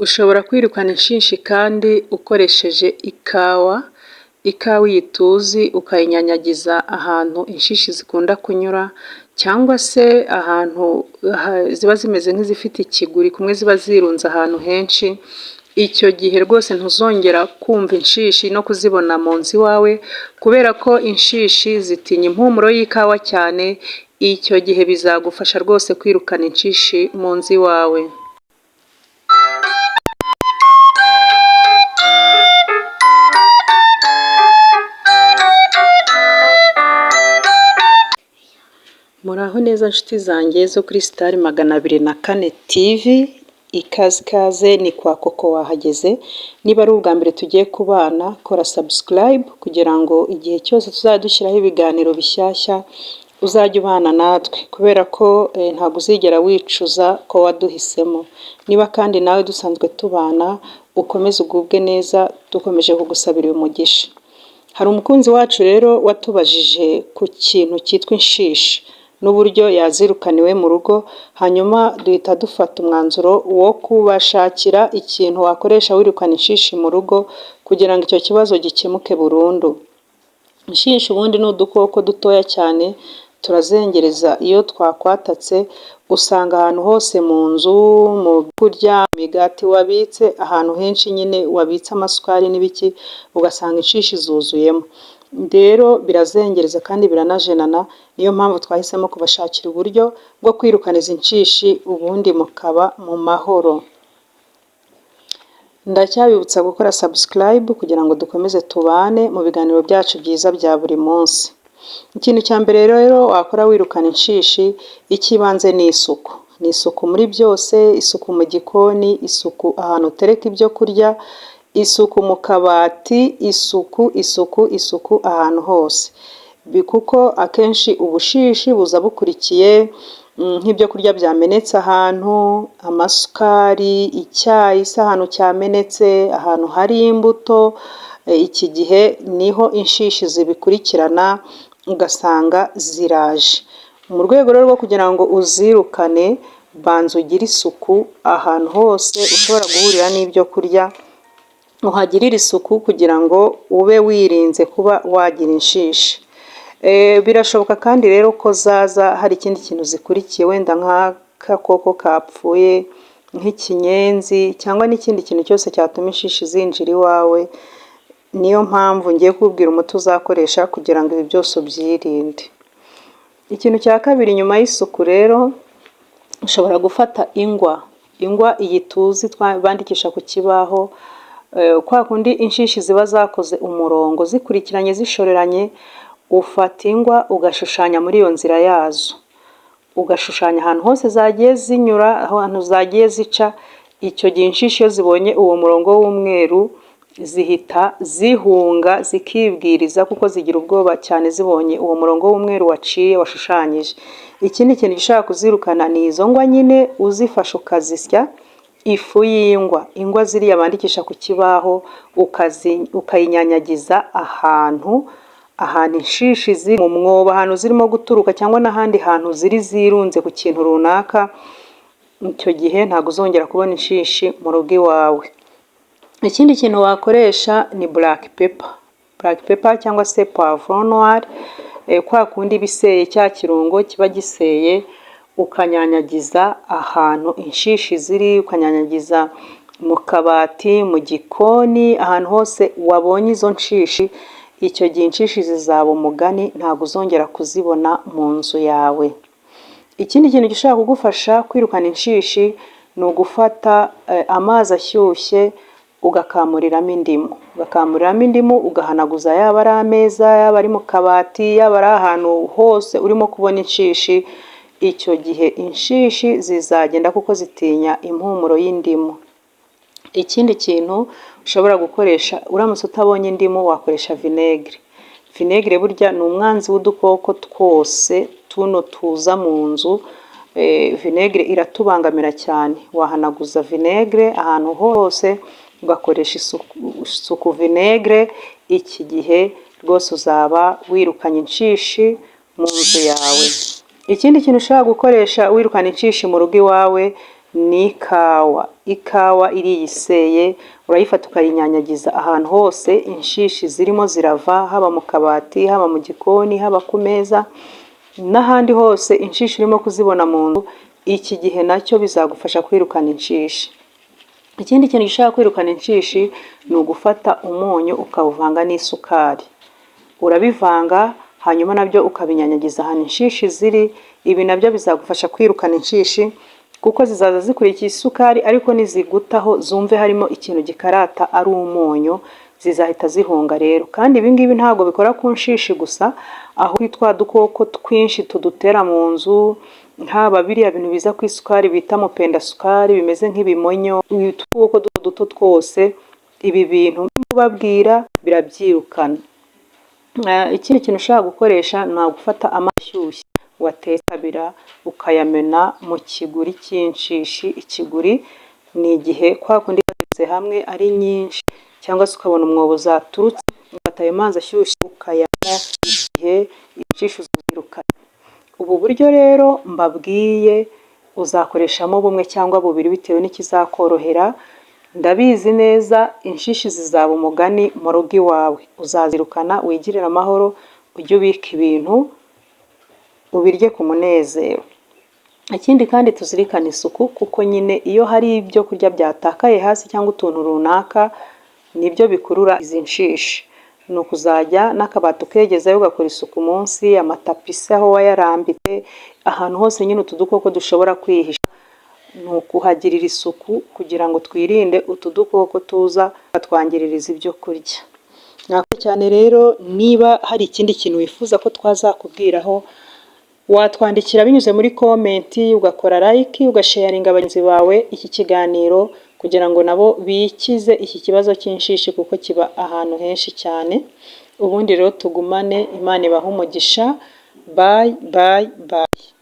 Ushobora kwirukana inshishi kandi ukoresheje ikawa, ikawa iyi tuzi ukayinyanyagiza ahantu inshishi zikunda kunyura cyangwa se ahantu ziba zimeze nk'izifite ikiguri kumwe ziba zirunze ahantu henshi, icyo gihe rwose ntuzongera kumva inshishi no kuzibona mu nzu iwawe kubera ko inshishi zitinya impumuro y'ikawa cyane, icyo gihe bizagufasha rwose kwirukana inshishi mu nzu iwawe. Muraho neza nshuti zanjye zo kuri Star 204 TV, ikaze ikaze ni kwa Koko wahageze, niba ari ubwa mbere tugiye kubana kora subscribe kugira ngo igihe cyose tuzajya dushyiraho ibiganiro bishyashya uzajye ubana natwe kubera ko ntabwo uzigera wicuza ko waduhisemo. Niba kandi nawe dusanzwe tubana ukomeze ugubwe neza dukomeje kugusabira uyu mugisha. Hari umukunzi wacu rero watubajije ku kintu cyitwa inshishi n'uburyo yazirukana iwe mu rugo, hanyuma duhita dufata umwanzuro wo kubashakira ikintu wakoresha wirukana inshishi mu rugo kugira ngo icyo kibazo gikemuke burundu. Inshishi ubundi ni udukoko dutoya cyane turazengereza iyo twakwatatse usanga ahantu hose mu nzu, mu kurya, imigati wabitse, ahantu henshi nyine wabitse amasukari n'ibiki ugasanga inshishi zuzuyemo. Rero birazengereza kandi biranajenana, niyo mpamvu twahisemo kubashakira uburyo bwo kwirukana izi nshishi ubundi mukaba mu mahoro. Ndacyabibutsa gukora subscribe kugira ngo dukomeze tubane mu biganiro byacu byiza bya buri munsi. Ikintu cya mbere rero wakora wirukana inshishi, icy'ibanze ni isuku. Ni isuku muri byose, isuku mu gikoni, isuku ahantu utereka ibyo kurya, isuku mu kabati, isuku, isuku, isuku ahantu hose. Kuko akenshi ubushishi buza bukurikiye nk'ibyo kurya byamenetse ahantu, amasukari, icyayi se ahantu cyamenetse, ahantu hari imbuto, iki gihe niho inshishi zibikurikirana ugasanga ziraje. Mu rwego rero rwo kugira ngo uzirukane, banza ugire isuku ahantu hose ushobora guhurira n'ibyo kurya, uhagirire isuku kugira ngo ube wirinze kuba wagira inshishi. Birashoboka kandi rero ko zaza hari ikindi kintu zikurikiye wenda nk'agakoko kapfuye, nk'ikinyenzi cyangwa n'ikindi kintu cyose cyatuma inshishi zinjira iwawe, niyo mpamvu ngiye kukubwira umuti uzakoresha kugira ngo ibi byose ubyirinde. Ikintu cya kabiri nyuma y'isuku rero, ushobora gufata ingwa, ingwa iyi tuzi bandikisha ku kibaho, kwa kundi inshishi ziba zakoze umurongo zikurikiranye zishoreranye, ufata ingwa ugashushanya muri iyo nzira yazo, ugashushanya ahantu hose zagiye zinyura, ahantu zagiye zica, icyo gihe inshishi iyo zibonye uwo murongo w'umweru zihita zihunga zikibwiriza kuko zigira ubwoba cyane zibonye uwo murongo w'umweru waciye washushanyije. Ikindi kintu gishobora kuzirukana ni izo ngwa nyine uzifashe ukazisya ifu y'ingwa, ingwa ziriya bandikisha ku kibaho ukayinyanyagiza ahantu, ahantu inshishi ziri mu mwobo, ahantu zirimo guturuka cyangwa n'ahandi hantu ziri zirunze ku kintu runaka, icyo gihe ntabwo uzongera kubona inshishi mu rugo iwawe. Ikindi kintu wakoresha ni black pepper, black pepper cyangwa se poivron noir, kwa kundi iba iseye cya kirungo kiba giseye, ukanyanyagiza ahantu inshishi ziri, ukanyanyagiza mu kabati, mu gikoni, ahantu hose wabonye izo nshishi, icyo gihe inshishi zizaba umugani ntabwo uzongera kuzibona mu nzu yawe. Ikindi kintu gishobora kugufasha kwirukana inshishi ni ugufata amazi ashyushye ugakamuriramo indimu, ugakamuriramo indimu ugahanaguza yaba ari ameza, yaba ari mu kabati, yaba ari ahantu hose urimo kubona inshishi, icyo gihe inshishi zizagenda kuko zitinya impumuro y'indimu. Ikindi kintu ushobora gukoresha uramutse utabonye indimu wakoresha vinaigre. Vinaigre burya ni umwanzi w'udukoko twose tuno tuza mu nzu, vinaigre iratubangamira cyane. Wahanaguza vinaigre ahantu hose ugakoresha isuku vinaigre, iki gihe rwose uzaba wirukanye inshishi mu nzu yawe. Ikindi kintu ushobora gukoresha wirukana inshishi mu rugo iwawe Ni ikawa. Ikawa iriya iseye urayifata ukayinyanyagiza ahantu hose inshishi zirimo zirava, haba mu kabati, haba mu gikoni, haba ku meza n'ahandi hose inshishi urimo kuzibona mu nzu, iki gihe nacyo bizagufasha kwirukana inshishi. Ikindi kintu gishobora kwirukana inshishi ni ugufata umunyu ukawuvanga n'isukari. Urabivanga, hanyuma nabyo ukabinyanyagiza ahantu inshishi ziri. Ibi nabyo bizagufasha kwirukana inshishi kuko zizaza zikurikiye isukari, ariko nizigutaho zumve harimo ikintu gikarata ari umunyu, zizahita zihunga rero. Kandi ibi ngibi ntabwo bikora ku nshishi gusa, ahubwo twa dukoko twinshi tudutera mu nzu, haba biriya bintu biza ku isukari bita mupenda sukari bimeze nk'ibimonyo, udukoko duto twose, ibi bintu kubabwira birabyirukana. Ikindi kintu ushobora gukoresha ni ugufata amazi ashyushye watetse abira, ukayamena mu kiguri cy'inshishi. Ikiguri ni igihe kwa kundi ziteretse hamwe ari nyinshi, cyangwa se ukabona umwobo zaturutse, ugafata ayo mazi ashyushye ukayanywa, igihe inshishi uzirukana. Ubu buryo rero mbabwiye uzakoreshamo bumwe cyangwa bubiri bitewe n'ikizakorohera. Ndabizi neza inshishi zizaba umugani mu rugo iwawe, uzazirukana wigirire amahoro, ujye ubika ibintu ubirye ku munezero. Ikindi kandi tuzirikane isuku, kuko nyine iyo hari ibyo kurya byatakaye hasi cyangwa utuntu runaka, nibyo bikurura izi nshishi. Ni ukuzajya n'akabati ukegezayo, ugakora isuku munsi, amatapi se aho wayarambitse, ahantu hose nyine utu dukoko dushobora kwihisha, ni ukuhagirira isuku kugira ngo twirinde utu dukoko tuza tukatwangiririza ibyo kurya. Mwakoze cyane rero, niba hari ikindi kintu wifuza ko twazakubwiraho, watwandikira binyuze muri comment, ugakora like, ugasharinga bagenzi bawe iki kiganiro kugira ngo nabo bikize iki kibazo cy'inshishi kuko kiba ahantu henshi cyane. Ubundi rero tugumane, Imana ibahe umugisha. Bye bye bye.